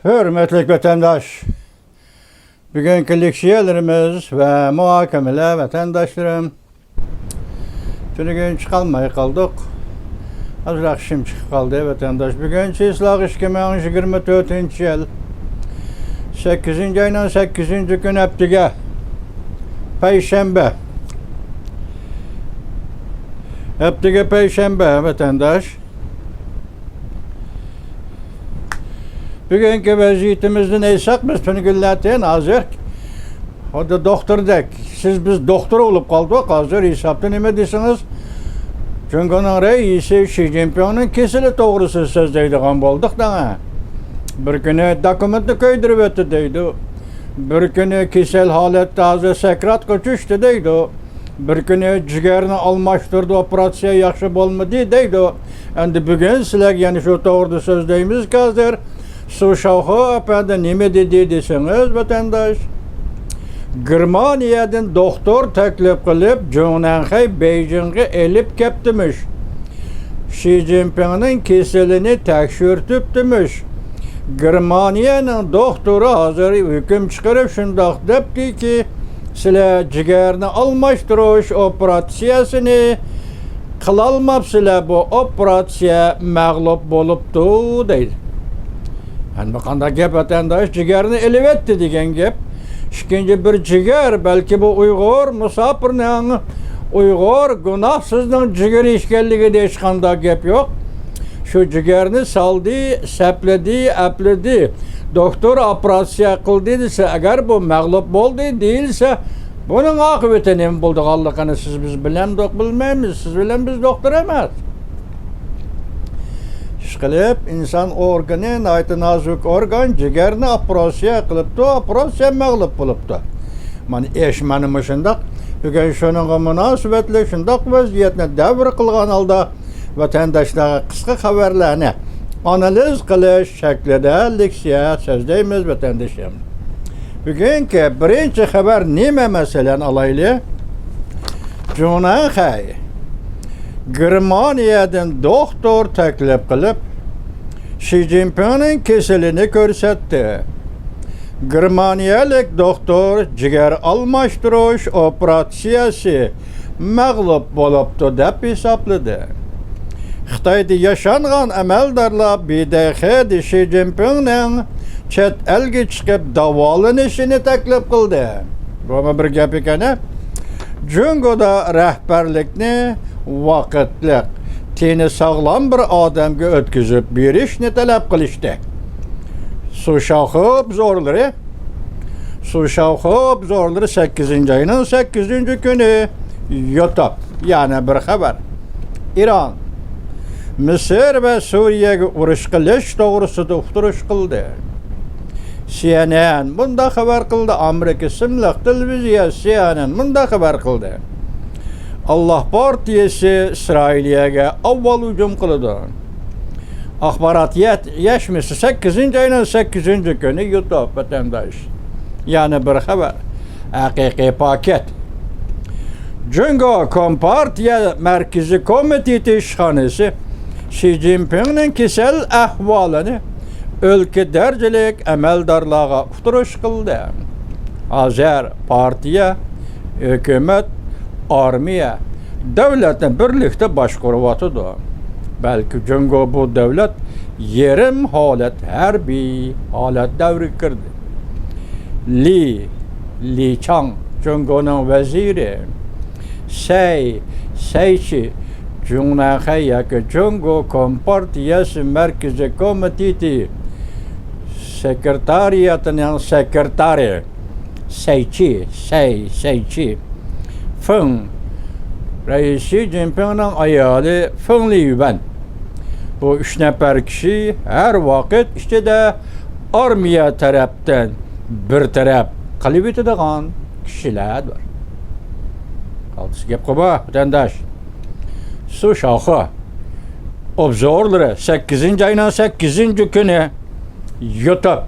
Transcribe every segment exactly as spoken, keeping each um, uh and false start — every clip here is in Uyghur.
ھۆرمەتلىك ۋەتەنداش، بۈگۈنكى لېكسىيەلىرىمىز ۋە مۇھاكىمىلەر، ۋەتەنداشلىرىم، تۈنۈگۈن چىقالماي قالدۇق. ئازراق ئىشىم چىقىپ قالدى، ۋەتەنداش. بۈگۈن چىسلاغ ئىككى مىڭ يىگىرمە تۆتىنچى يىل، سەككىزىنچى ئاينىڭ سەككىزىنچى كۈنى، ھەپتىگە پەيشەنبە. ھەپتىگە پەيشەنبە، ۋەتەنداش. بۈگۈنكى ۋەزىيىتىمىزدىن ئېيتساق، بىز تۈنۈگۈنلەتىن ھازىر خۇددى دوختۇردەك، سىز بىز دوختۇر بولۇپ قالدۇق. ھازىر ھېسابتا نېمە دېسىڭىز، جۇڭگونىڭ رەئىسى شى جىنپىڭنىڭ كېسىلى توغرىسىدا سۆزلەيدىغان بولدۇق دەڭە. بىر كۈنى دوكۇمېنتنى كۆيدۈرۈۋەتتى دەيدۇ. بىر كۈنى كېسەل ھالەتتە، ھازىر سەكراتقا چۈشتى دەيدۇ. بىر كۈنى جىگەرنى ئالماشتۇردى، ئوپېراتسىيە ياخشى بولمىدى دەيدۇ. ئەمدى بۈگۈن سىلەرگە يەنە شۇ توغرىدا سۆزلەيمىزكى ھازىر. سۇ شاۋخۇ ئەپەندى نېمە دېدى دېسىڭىز، ۋەتەنداش، گېرمانىيەدىن دوختۇر تەكلىپ قىلىپ، جۇڭ نەنخەي بېيجىڭغا ئېلىپ كەپتىمىش. شى جىنپىڭنىڭ كېسىلىنى تەكشۈرتۈپتىمىش. گېرمانىيەنىڭ دوختۇرى ھازىر ھۆكۈم چىقىرىپ شۇنداق دەپتىكى، سىلەر جىگەرنى ئالماشتۇرۇش ئوپېراتسىيەسىنى قىلالماپسىلەر، بۇ ئوپېراتسىيە مەغلۇپ بولۇپتۇ دەيدۇ. ئەمدى قانداق گەپ، ۋەتەنداش؟ جىگەرنى ئېلىۋەتتى دېگەن گەپ. ئىككىنچى بىر جىگەر، بەلكى بۇ ئۇيغۇر مۇساپىرنىڭ، ئۇيغۇر گۇناھسىزنىڭ جىگىرى ئىكەنلىكىدە ھېچقانداق گەپ يوق. شۇ جىگەرنى سالدى، سەپلىدى، ئەپلىدى، دوختۇر ئوپېراتسىيە قىلدى دېسە، ئەگەر بۇ مەغلۇپ بولدى دېيىلسە، بۇنىڭ ئاقىۋىتى نېمە بولىدىغانلىقىنى سىز بىز بىلەمدۇق، بىلمەيمىز. سىز بىلەن بىز دوختۇر ئەمەس. ئىشقىلىپ، ئىنسان ئورگىنى ناھايىتى نازۇك ئورگان، جىگەرنى ئوپېراتسىيە قىلىپتۇ، ئوپېراتسىيە مەغلۇپ بولۇپتۇ. مانا ئىش مانا مۇشۇنداق. بۈگۈن شۇنىڭغا مۇناسىۋەتلىك شۇنداق ۋەزىيەتنى دەۋر قىلغان ھالدا، ۋەتەنداشلارغا قىسقا خەۋەرلەرنى ئانالىز قىلىش شەكلىدە لېكسىيە سۆزلەيمىز، ۋەتەندىشىم. بۈگۈنكى بىرىنچى خەۋەر نېمە، مەسىلەن، ئالايلى؟ جۇڭ نەنخەي گېرمانىيەدىن دوختۇر تەكلىپ قىلىپ، شى جىنپىڭنىڭ كېسىلىنى كۆرسەتتى. گېرمانىيەلىك دوختۇر جىگەر ئالماشتۇرۇش ئوپېراتسىيەسى مەغلۇپ بولۇپتۇ دەپ ھېسابلىدى. خىتايدا ياشانغان ئەمەلدارلار بىدەخ شى جىنپىڭنىڭ چەت ئەلگە چىقىپ داۋالىنىشىنى تەكلىپ قىلدى. بۇمۇ بىر گەپ ئىكەن. جۇڭگودا رەھبەرلىكنى ۋاقىتلىق، تېنى ساغلام بىر ئادەمگە ئۆتكۈزۈپ بېرىشنى تەلەپ قىلىشتى. سۇ شاۋخۇ ئوبزورلىرى، سۇ شاۋخۇ ئوبزورلىرى، سەككىزىنچى ئاينىڭ سەككىزىنچى كۈنى يۇتۇپ، يەنە بىر خەۋەر. ئىران مىسىر ۋە سۈرىيەگە ئۇرۇش قىلىش توغرىسىدا ئۇقتۇرۇش قىلدى. سى ئېن ئېن مۇنداق خەۋەر قىلدى، ئامېرىكا ئىسىملىق تېلېۋىزىيە سى ئېن ئېن مۇنداق خەۋەر قىلدى. ئاللاھ پارتىيىسى ئىسرائىلىيەگە ئاۋۋال ھۇجۇم قىلىدۇ. ئاخبارات يەت-، يەتمىشى سەككىزىنچى ئاينىڭ سەككىزىنچى كۈنى يۇتۇپ، ۋەتەنداش. يەنە بىر خەۋەر. ھەقىقىي پاكىت. جۇڭگو كومپارتىيە مەركىزىي كومىتېتى ئىشخانىسى شى جىنپىڭنىڭ كېسەل ئەھۋالىنى ئۆلكە دەرىجىلىك ئەمەلدارلارغا ئۇقتۇرۇش قىلدى. ھازىر پارتىيە، ھۆكۈمەت، ئارمىيە دەۋلەتنى بىرلىكتە باشقۇرۇۋاتىدۇ. بەلكى جۇڭگو بۇ دەۋلەت يېرىم ھالەت، ھەربىي ھالەت دەۋرىگە كىردى. لى، لى چاڭ، جۇڭگونىڭ ۋەزىرى، سەي، سەيچى، جۇڭ نەنخەي ياكى جۇڭگو كومپارتىيەسى مەركىزىي كومىتېتى سېكرېتارىياتىنىڭ سېكرېتارى، سەيچى، سەي، سەيچى، فېڭ، رەئىس شى جىنپىڭنىڭ ئايالى فېڭ لىيۈەن. بۇ ئۈچ نەپەر كىشى ھەر ۋاقىت ئىچىدە ئارمىيە تەرەپتىن بىر تەرەپ قىلىۋېتىدىغان كىشىلەردۇر. قالتىس گەپ قىلما، ۋەتەنداش. سۇ شاۋخۇ ئوبزورلىرى، سەككىزىنچى ئاينىڭ سەككىزىنچى كۈنى يۇتۇپ.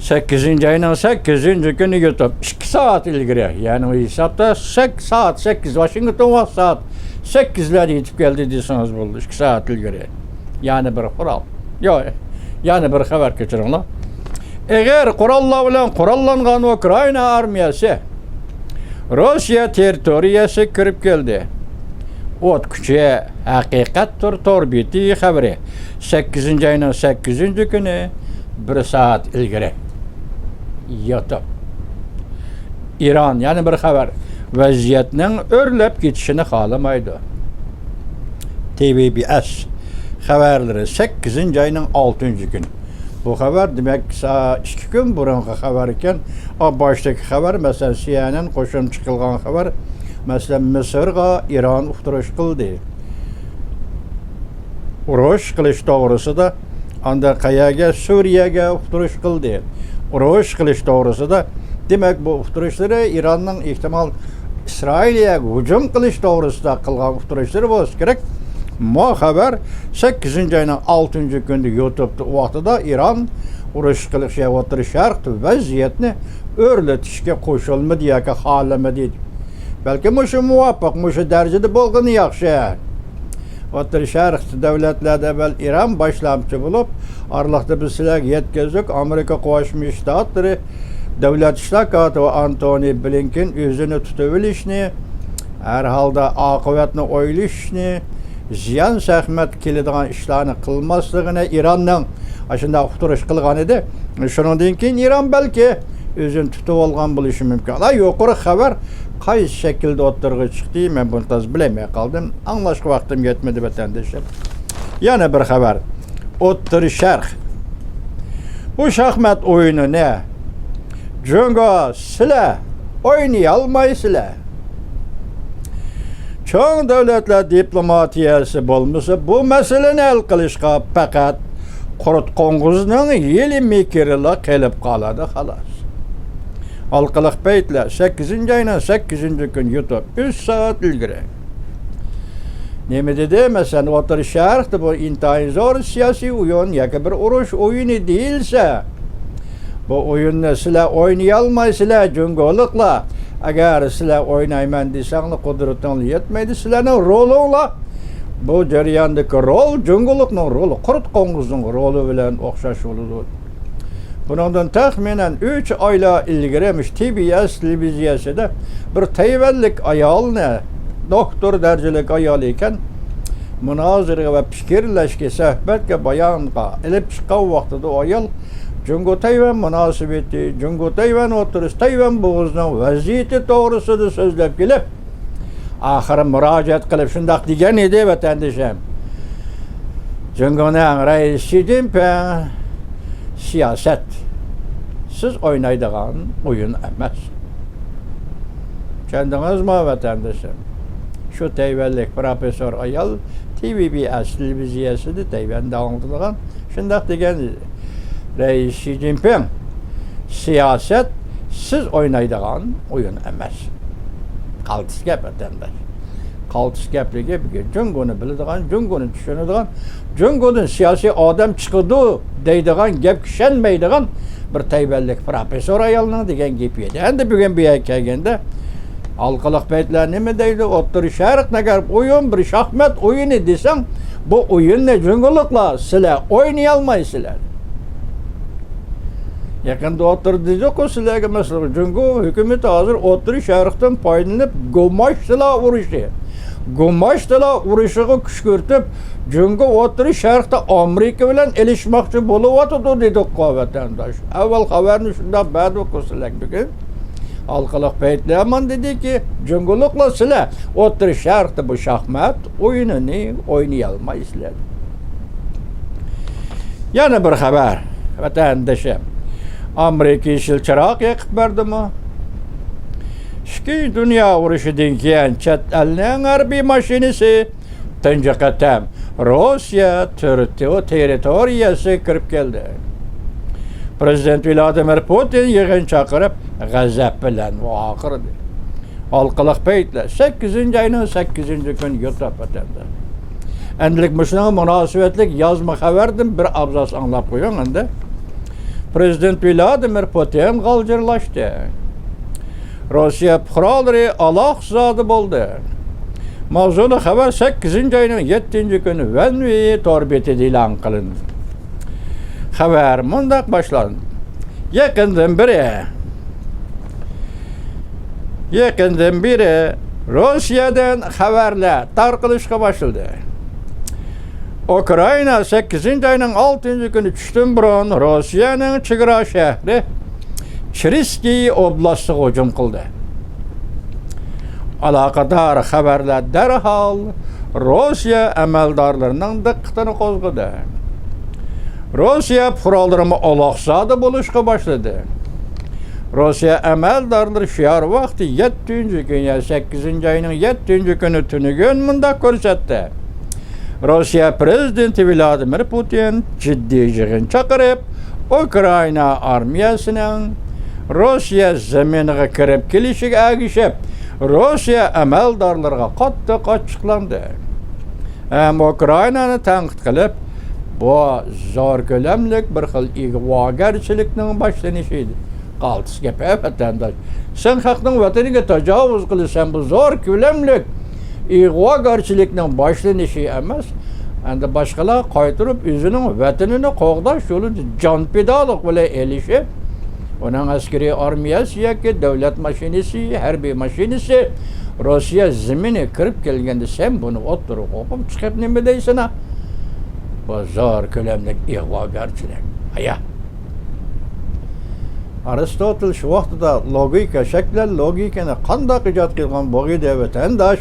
سەككىزىنچى ئاينىڭ سەككىزىنچى كۈنى يۇتۇپ. ئىككى سائەت ئىلگىرى، يەنى ھېسابتا سەك-، سائەت سەككىز، ۋاشىنگتون ۋاقتى سائەت سەككىزلەردە يېتىپ كەلدى دېسىڭىز بولىدۇ، ئىككى سائەت ئىلگىرى. يەنە بىر قورال. ياق، يەنە بىر خەۋەر، كەچۈرۈڭلار. ئېغىر قوراللار بىلەن قوراللانغان ئۇكرائىنا ئارمىيەسى روسىيە تېررىتورىيەسىگە كىرىپ كەلدى. ئوت كۈچى، ھەقىقەتتۇر تور بېتى خەۋىرى. سەككىزىنچى ئاينىڭ سەككىزىنچى كۈنى، بىر سائەت ئىلگىرى. يوتۇپ. ئىران، يەنە بىر خەۋەر، ۋەزىيەتنىڭ ئۆرلەپ كېتىشىنى خالىمايدۇ. تى ۋى بى ئەس خەۋەرلىرى، سەككىزىنچى ئاينىڭ ئالتىنچى كۈنى. بۇ خەۋەر، دېمەك، سا-، ئىككى كۈن بۇرۇنقى خەۋەر ئىكەن. ئا، باشتىكى خەۋەر، مەسىلەن، سى ئېن ئېن قوشۇمچە قىلغان خەۋەر. مەسىلەن، مىسىرغا ئىران ئۇقتۇرۇش قىلدى. ئۇرۇش قىلىش توغرىسىدا، ئاندىن قەيەرگە؟ سۈرىيەگە ئۇقتۇرۇش قىلدى. ئۇرۇش قىلىش توغرىسىدا. دېمەك، بۇ ئۇقتۇرۇشلىرى ئىراننىڭ ئېھتىمال ئىسرائىلىيەگە ھۇجۇم قىلىش توغرىسىدا قىلغان ئۇقتۇرۇشلىرى بولسا كېرەك. مۇ خەۋەر سەككىزىنچى ئاينىڭ ئالتىنچى كۈنىدە يوتۇبتا ۋاقتىدا ئىران ئۇرۇش قىلىش، ئوتتۇرا شەرقتە ۋەزىيەتنى ئۆرلىتىشكە قوشۇلمىدى ياكى خالىمىدى. بەلكى مۇشۇ مۇۋاپىق، مۇشۇ دەرىجىدە بولغىنى ياخشى. ئوتتۇرا شەرقتە دۆلەتلەردە ئەۋۋەل ئىران باشلامچى بولۇپ، ئارىلىقتا بىز سىلەرگە يەتكۈزدۇق، ئامېرىكا قوشما شتاتلىرى دۆلەت ئىشلار كاتىپى ئانتونى بلىنكېن ئۆزىنى تۇتۇۋېلىشنى، ھەر ھالدا ئاقىۋەتنى ئويلىشىشنى، زىيان زەخمەت كېلىدىغان ئىشلارنى قىلماسلىقىنى ئىراننىڭ، ئاشۇنداق ئۇقتۇرۇش قىلغان ئىدى. شۇنىڭدىن كېيىن ئىران بەلكى ئۆزىنى تۇتۇۋالغان بولۇشى مۇمكىن. ئانا يۇقىرى خەۋەر قايسى شەكىلدە ئوتتۇرىغا چىقتى، مەن بۇنى تازا بىلەلمەي قالدىم. ئاڭلاشقا ۋاقتىم يەتمىدى، ۋەتەندىشىم. يەنە بىر خەۋەر. ئوتتۇرا شەرق. بۇ شاھمات ئويۇنىنى جۇڭگو، سىلەر ئوينىيالمايسىلەر. چوڭ دۆلەتلەر دىپلوماتىيەسى بولمىسا، بۇ مەسىلىنى ھەل قىلىشقا پەقەت قۇرت قوڭغۇزنىڭ ھىيلە مىكرىلا قېلىپ قالىدۇ، خالاس. ھالقىلىق پەيتلەر، سەككىزىنچى ئاينىڭ سەككىزىنچى كۈنى يوتۇپ، ئۈچ سائەت ئىلگىرى. نېمە دېدى؟ مەسىلەن، ئوتتۇرا شەرقتە بۇ ئىنتايىن زور سىياسىي ئويۇن ياكى بىر ئۇرۇش ئويۇنى دېيىلسە، بۇ ئويۇننى سىلەر ئوينىيالمايسىلەر، جۇڭگولۇقلار. ئەگەر سىلەر ئوينايمەن دېسەڭلار، قۇدرىتىڭلار يەتمەيدۇ. سىلەرنىڭ رولۇڭلار، بۇ جەرياندىكى رول، جۇڭگولۇقنىڭ رولى، قۇرت قوڭغۇزنىڭ رولى بىلەن ئوخشاش بولىدۇ. بۇنىڭدىن تەخمىنەن ئۈچ ئايلار ئىلگىرى مۇشۇ تى بى ئېس تېلېۋىزىيەسىدە بىر تەيۋەنلىك ئايالنى، دوكتور دەرىجىلىك ئايال ئىكەن، مۇنازىرىگە ۋە پىكىرلەشكە، سۆھبەتكە، بايانغا ئېلىپ چىققان ۋاقتىدا ئۇ ئايال جۇڭگو تەيۋەن مۇناسىۋىتى، جۇڭگو تەيۋەن ئوتتۇرىسى، تەيۋەن بوغۇزىنىڭ ۋەزىيىتى توغرىسىدا سۆزلەپ كېلىپ، ئاخىرى مۇراجىئەت قىلىپ شۇنداق دېگەن ئىدى، ۋەتەندىشىم. جۇڭگونىڭ رەئىسى شى جىنپىڭ، سىياسەت سىز ئوينايدىغان ئويۇن ئەمەس. چۈشەندىڭىزمۇ، ۋەتەندىشىم؟ شۇ تەيۋەنلىك پروفېسسور ئايال تى ۋى بى ئېس تېلېۋىزىيەسىدە تەيۋەندە ئاڭلىتىدىغان شۇنداق دېگەن ئىدى. رەئىس شى جىنپىڭ، سىياسەت سىز ئوينايدىغان ئويۇن ئەمەس. قالتىس گەپ، ۋەتەنداش. قالتىس گەپلىكى بۈگۈن جۇڭگونى بىلىدىغان، جۇڭگونى چۈشىنىدىغان، جۇڭگودىن سىياسىي ئادەم چىقىدۇ دەيدىغان گەپكە ئىشەنمەيدىغان بىر تەيۋەنلىك پروفېسسور ئايالنىڭ دېگەن گېپى ئىدى. ئەمدى بۈگۈن بۇ يەرگە كەلگەندە، ھالقىلىق پەيتلەر نېمە دەيدۇ؟ ئوتتۇرا شەرق نەگەر ئويۇن، بىر شاھمات ئويۇنى دېسەڭ، بۇ ئويۇننى جۇڭگولۇقلار سىلەر ئوينىيالمايسىلەر. يېقىندا ئوتتۇرىدا دېدۇققۇ سىلەرگە، مەسىلەن، جۇڭگو ھۆكۈمىتى ھازىر ئوتتۇرا شەرقتىن پايدىلىنىپ، گۇماشتىلا ئۇرۇشى، گۇماشتىلا ئۇرۇشىغا كۈشكۈرتۈپ، جۇڭگو ئوتتۇرا شەرقتە ئامېرىكا بىلەن ئېلىشماقچى بولۇۋاتىدۇ دېدۇققۇ، ۋەتەنداش. ئەۋۋەل خەۋەرنى شۇنداق بەردۇققۇ سىلەرگە بۈگۈن. ھالقىلىق پەيتلەر ھامان دېدىكى، جۇڭگولۇقلار سىلەر ئوتتۇرا شەرقتە بۇ شاھمات ئويۇنىنى ئوينىيالمايسىلەر. يەنە بىر خەۋەر، ۋەتەندىشىم. ئامېرىكا يېشىل چىراغ يېقىپ بەردىمۇ؟ ئىككىنچى دۇنيا ئۇرۇشىدىن كېيىن چەت ئەلنىڭ ھەربىي ماشىنىسى تۇنجى قېتىم روسىيە تۈرتۈ تېررىتورىيەسىگە كىرىپ كەلدى. پىرېزىدېنت ۋلادىمىر پۇتىن يىغىن چاقىرىپ، غەزەپ بىلەن ۋارقىرىدى. ھالقىلىق پەيتلەر، سەككىزىنچى ئاينىڭ سەككىزىنچى كۈنى يوتۇپ ئۆتەمدۇ. ئەمدىلىك مۇشۇنىڭغا مۇناسىۋەتلىك يازما خەۋەردىن بىر ئابزاس ئاڭلاپ قويۇڭ ئەمدى. پىرېزىدېنت ۋلادىمىر پۇتىن غالجىرلاشتى. روسىيە پۇقرالىرى ئالاقىزادە بولدى. ماۋزۇلۇق خەۋەر سەككىزىنچى ئاينىڭ يەتتىنچى كۈنى ۋەنۋى تور بېتىدە ئېلان قىلىندى. خەۋەر مۇنداق باشلاندى. يېقىندىن بېرى، يېقىندىن بېرى روسىيەدىن خەۋەرلەر تارقىلىشقا باشلىدى. ئۇكرائىنا سەككىزىنچى ئاينىڭ ئالتىنچى كۈنى چۈشتىن بۇرۇن روسىيەنىڭ چېگرا شەھىرى چېرسكىي ئوبلاستىغا ھۇجۇم قىلدى. ئالاقىدار خەۋەرلەر دەرھال روسىيە ئەمەلدارلىرىنىڭ دىققىتىنى قوزغىدى. روسىيە پۇقرالىرىمۇ ئالاقزادە بولۇشقا باشلىدى. روسىيە ئەمەلدارلىرى شىئار ۋاقتى يەتتىنچى كۈنى، يەنى سەككىزىنچى ئاينىڭ يەتتىنچى كۈنى تۈنۈگۈن مۇنداق كۆرسەتتى. روسىيە پىرېزىدېنتى ۋلادىمىر پۇتىن جىددىي يىغىن چاقىرىپ، ئۇكرائىنا ئارمىيەسىنىڭ روسىيە زېمىنىغا كىرىپ كېلىشىگە ئەگىشىپ، روسىيە ئەمەلدارلىرىغا قاتتىق ئاچچىقلاندى ھەم ئۇكرائىنانى تەنقىد قىلىپ، بۇ زور كۆلەملىك بىر خىل ئىگىدارچىلىكنىڭ باشلىنىشى. قالتىس گەپ ۋەتەنداش. سەن خەقنىڭ ۋەتىنىگە تاجاۋۇز قىلىسەن، بۇ زور كۆلەملىك ئىگىدارچىلىكنىڭ باشلىنىشى ئەمەس، ئەمدى باشقىلار قايتۇرۇپ ئۆزىنىڭ ۋەتىنىنى قوغداش يولىدا جان پىدالىق بىلەن ئېلىشىپ، ئۇنىڭ ئەسكىرىي ئارمىيەسى ياكى دۆلەت ماشىنىسى، ھەربىي ماشىنىسى روسىيە زېمىنىگە كىرىپ كەلگەندە سەن بۇنى ئوتتۇرىغا قويۇپ چىقىپ نېمە دەيسەن؟ بۇ زور كۆلەملىك ئىگىدارچىلىق. ئايا. ئارستوتېل شۇ ۋاقتىدا لوگىكا، شەكلەن لوگىكىنى قانداق ئىجاد قىلغان بولغىيدى ۋەتەنداش؟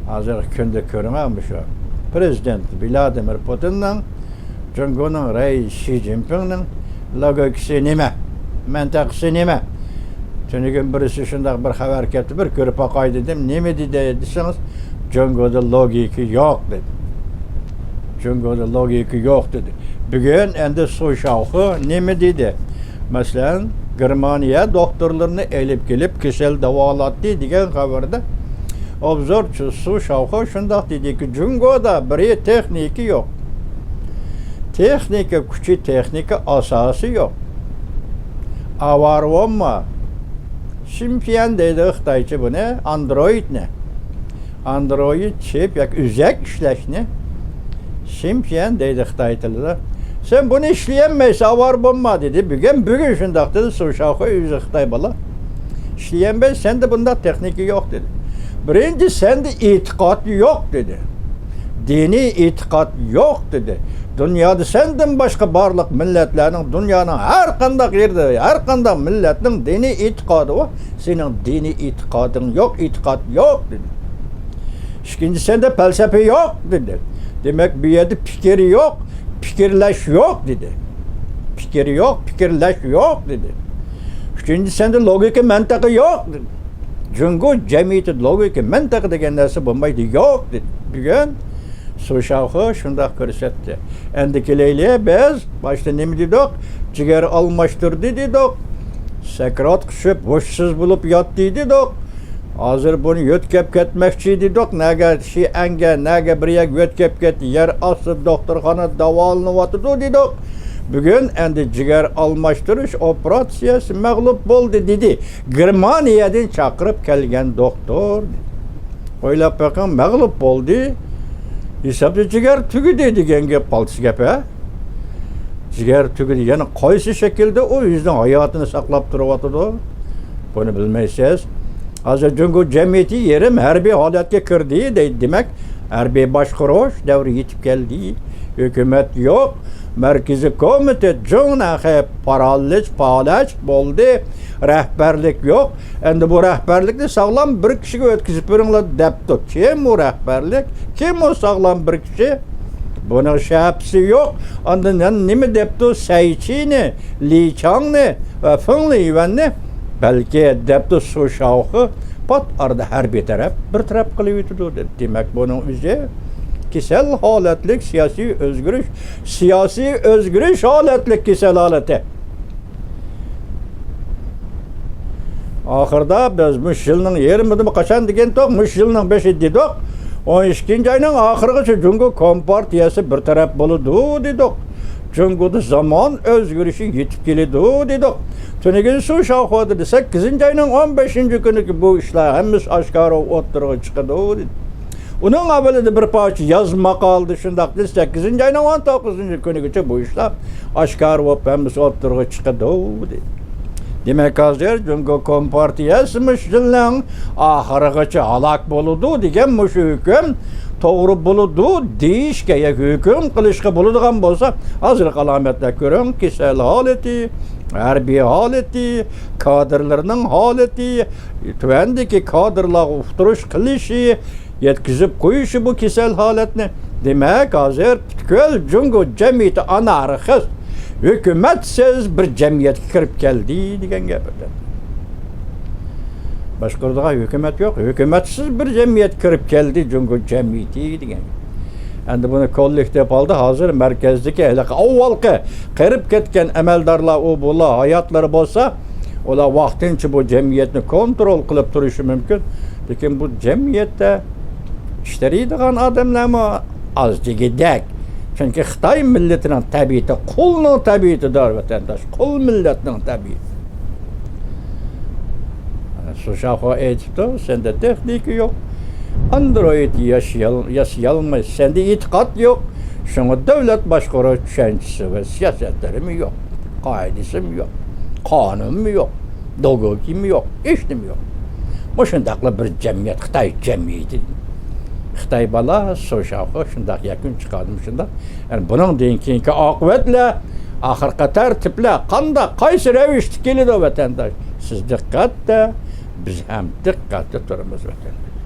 ھازىرقى كۈندە كۆرۈڭە مۇشۇ پىرېزىدېنت ۋلادىمىر پۇتىننىڭ، جۇڭگونىڭ رەئىسى شى جىنپىڭنىڭ لوگىكىسى نېمە؟ مەنتىقىسى نېمە؟ تۈنۈگۈن بىرسى شۇنداق بىر خەۋەر كەپتۇ، بىر كۆرۈپ باقاي دېدىم. نېمە دېدى دېسىڭىز، جۇڭگودا لوگىكا يوق دېدى. جۇڭگودا لوگىكا يوق دېدى. بۈگۈن ئەمدى سۇ شاۋخې نېمە دېدى؟ مەسىلەن، گېرمانىيە دوختۇرلىرىنى ئېلىپ كېلىپ كېسەل داۋالاتتى دېگەن خەۋەردە ئوبزورچى سۇ شاۋخې شۇنداق دېدىكى، جۇڭگودا بىرى تېخنىكا يوق. تېخنىكا كۈچى، تېخنىكا ئاساسى يوق. ئاۋارە بولما. شىنپيەن دەيدۇ خىتايچە بۇنى، ئاندرويدنى. ئاندرويد چىپ ياكى ئۆزەك ئىشلەشنى شىنپيەن دەيدۇ خىتاي تىلىدا. سەن بۇنى ئىشلىيەلمەيسەن، ئاۋارە بولما دېدى. بۈگۈن، بۈگۈن شۇنداق دېدى سۇ شاۋخې، ئۆزى خىتاي بالا. ئىشلىيەلمەيسەن، سەندە بۇنداق تېخنىكا يوق دېدى. بىرىنچى، سەندە ئېتىقاد يوق دېدى. دىنىي ئېتىقاد يوق دېدى. دۇنيادا سەندىن باشقا بارلىق مىللەتلەرنىڭ، دۇنيانىڭ ھەر قانداق يېرىدە، ھەر قانداق مىللەتنىڭ دىنىي ئېتىقادى بار. سېنىڭ دىنىي ئېتىقادىڭ يوق، ئېتىقاد يوق دېدى. ئىككىنچى، سەندە پەلسەپە يوق دېدى. دېمەك، بۇ يەردە پىكىر يوق، پىكىرلەش يوق دېدى. پىكىر يوق، پىكىرلەش يوق دېدى. ئۈچىنچى، سەندە لوگىكا، مەنتىقى يوق دېدى. جۇڭگو جەمئىيىتىدە لوگىكا، مەنتىق دېگەن نەرسە بولمايدۇ، يوق دېدى. بۈگۈن سۇ شاۋخې شۇنداق كۆرسەتتى. ئەمدى كېلەيلى، بىز باشتا نېمە دېدۇق؟ جىگەر ئالماشتۇردى دېدۇق. سەكراتقا چۈشۈپ، ھوشسىز بولۇپ ياتتى دېدۇق. ھازىر بۇنى يۆتكەپ كەتمەكچى دېدۇق. نەگە شىئەنگە، نەگە بىر يەرگە يۆتكەپ كەتتى. يەر ئاستى دوختۇرخانىدا داۋالىنىۋاتىدۇ دېدۇق. بۈگۈن ئەمدى جىگەر ئالماشتۇرۇش ئوپېراتسىيەسى مەغلۇپ بولدى دېدى. گېرمانىيەدىن چاقىرىپ كەلگەن دوختۇر. ئويلاپ بېقىڭ، مەغلۇپ بولدى. ھېسابتا جىگەر تۈگىدى دېگەن گەپ قالتىس گەپ، ھە؟ جىگەر تۈگىدى. يەنە قايسى شەكىلدە ئۇ ئۆزىنىڭ ھاياتىنى ساقلاپ تۇرۇۋاتىدۇ؟ بۇنى بىلمەيسىز. ھازىر جۇڭگو جەمئىيىتى يېرىم ھەربىي ھالەتكە كىردى دەيدۇ. دېمەك، ھەربىي باشقۇرۇش دەۋرى يېتىپ كەلدى. ھۆكۈمەت يوق. مەركىزىي كومىتېت جۇڭنەخې پارالىچ، پالەچ بولدى. رەھبەرلىك يوق. ئەمدى بۇ رەھبەرلىكنى ساغلام بىر كىشىگە ئۆتكۈزۈپ بېرىڭلار دەپتۇ. كىم ئۇ رەھبەرلىك؟ كىم ئۇ ساغلام بىر كىشى؟ بۇنىڭ شەپىسى يوق. ئاندىن يەنە نېمە دەپتۇ؟ سەيچىنى، لى چاڭنى ۋە فېڭ لىيۈەننى، بەلكى دەپتۇ سۇ شاۋخې پات ئارىدا ھەربىي تەرەپ بىر تەرەپ قىلىۋېتىدۇ دەپ. دېمەك، بۇنىڭ ئۆزى كېسەل ھالەتلىك سىياسىي ئۆزگىرىش، سىياسىي ئۆزگىرىش ھالەتلىك كېسەل ھالىتى. ئاخىرىدا بىز مۇشۇ يىلنىڭ يېرىمىدىمۇ قاچان دېگەنتۇق، مۇشۇ يىلنىڭ بېشى دېدۇق. ئون ئىككىنچى ئاينىڭ ئاخىرىغىچە جۇڭگو كومپارتىيەسى بىر تەرەپ بولىدۇ دېدۇق. جۇڭگودا زامان ئۆزگىرىشى يېتىپ كېلىدۇ دېدۇق. تۈنۈگۈن سۇ شاۋخې دېدى، سەككىزىنچى ئاينىڭ ئون بەشىنچى كۈنىكى بۇ ئىشلار ھەممىسى ئاشكارا ئوتتۇرىغا چىقىدۇ دېدى. ئۇنىڭ ئەۋۋىلىدە بىر پارچە يازما قالدى، شۇنداق دېسە، سەككىزىنچى ئاينىڭ ئون توققۇزىنچى كۈنىگىچە بۇ ئىشلار ئاشكارا بولۇپ، ھەممىسى ئوتتۇرىغا چىقىدۇ، دېدى. دېمەك، ھازىر جۇڭگو كومپارتىيەسى مۇشۇ يىلنىڭ ئاخىرىغىچە ھالاك بولىدۇ دېگەن مۇشۇ ھۆكۈم توغرا بولىدۇ دېيىشكە ياكى ھۆكۈم قىلىشقا بولىدىغان بولسا، ھازىرقى ئالامەتلەر كۆرۈڭ، كېسەل ھالىتى، ھەربىي ھالىتى، كادىرلىرىنىڭ ھالىتى، تۆۋەندىكى كادىرلارغا ئۇقتۇرۇش قىلىشى، يەتكۈزۈپ قويۇشى بۇ كېسەل ھالەتنى. دېمەك، ھازىر پۈتكۈل جۇڭگو جەمئىيىتى ئانارخىست، ھۆكۈمەتسىز بىر جەمئىيەتكە كىرىپ كەلدى دېگەن گەپ ئىدى. باشقۇرىدىغان ھۆكۈمەت يوق، ھۆكۈمەتسىز بىر جەمئىيەتكە كىرىپ كەلدى جۇڭگو جەمئىيىتى دېگەن گەپ. ئەمدى بۇنى كوللېكتىپ ھالدا ھازىر مەركەزدىكى ھېلىقى ئاۋۋالقى قېرىپ كەتكەن ئەمەلدارلار، ئۇ بۇلار ھاياتلىرى بولسا، ئۇلار ۋاقتىنچە بۇ جەمئىيەتنى كونترول قىلىپ تۇرۇشى مۇمكىن. لېكىن بۇ جەمئىيەتتە ئىشلەيدىغان ئادەملەرمۇ ئاز دېگۈدەك. چۈنكى خىتاي مىللىتىنىڭ تەبىئىتى قۇلنىڭ تەبىئىتىدۇر، ۋەتەنداش، قۇل مىللەتنىڭ تەبىئىتى. سۇشاخۇ ئېيتىپتۇ، سەندە تېخنىكا يوق، ئاندرويىد ياشىيال-، ياسىيالمايسەن، سەندە ئېتىقاد يوق، شۇڭا دۆلەت باشقۇرۇش چۈشەنچىسى ۋە سىياسەتلىرىمۇ يوق، قائىدىسىمۇ يوق، قانۇنمۇ يوق، دوگوكىمۇ يوق، ھېچنېمە يوق. مۇشۇنداقلا بىر جەمئىيەت، خىتاي جەمئىيىتى. خىتاي بالا سۇشاخۇ شۇنداق يەكۈن چىقاردى، مۇشۇنداق. يەنى بۇنىڭدىن كېيىنكى ئاقىۋەتلەر، ئاخىرقى تەرتىپلەر قانداق، قايسى رەۋىشتە كېلىدۇ، ۋەتەنداش؟ سىز دىققەتتە، بىز ھەم دىققەتتە تۇرىمىز، ۋەتەنداش.